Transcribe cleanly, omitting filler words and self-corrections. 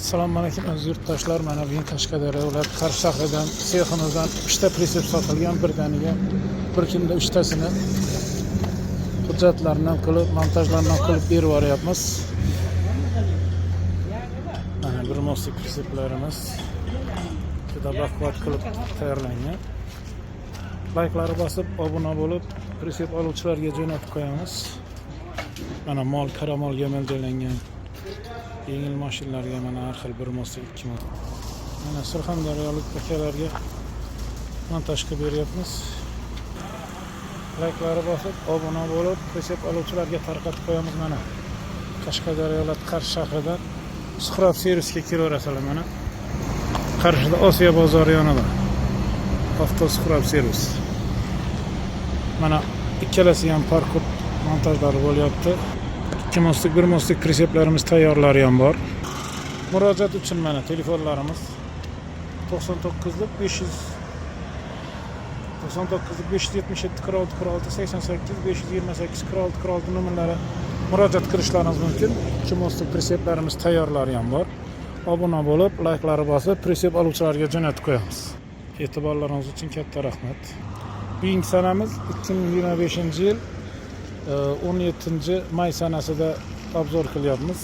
Assalomu alaykum, aziz yurtdoshlar. Mana bugun Qashqadaryo viloyati Qarshi shahridan, seximizdan uchta pritsep sotilgan birdaniga, bir kunda uchtasini hujjatlarini ham qilib, montajlarini ham qilib berib yuboryapmiz. Mana bir mostik pritseplarimiz juda baquvvat qilib tayyorlangan. Layklari bosib, obuna bo'lib, pritsep oluvchilarga jo'natib qo'yamiz. Mana mol karamolga mo'ljallangan yengil mashinalarga, mana har xil bir mostik, ikki mostik. Mana surxondaryolik akalarga montaj qilib beryapmiz. Layklari bosib, obuna bo'lib, pritsep oluvchilarga tarqatib qo'yamiz. Mana Qashqadaryo viloyati Qarshi shahridan Suhrob servisga kelaverasizlar. Mana Qarshida, Osiyo bozori yonida Avto Suhrob servis. Mana ikkalasi ham паркоп montajlari bo'lyapti. Ikki mostik, bir mostik pritseplarimiz tayyorlari ham bor. Murojaat uchun mana telefonlarimiz: 99lik 500 99 577 46 46, 88 528 46 46 nomerlari murojaat qilishlaringiz mumkin. Ikki mostik pritseplarimiz tayyorlari ham bor. Obuna bo'lib, layklari bosib, pritsep oluvchilarga jo'natib qo'yamiz. E'tiborlaringiz uchun katta rahmat. Bugungi sanamiz 2025 yil 17 may sanasida обзор qilyapmiz.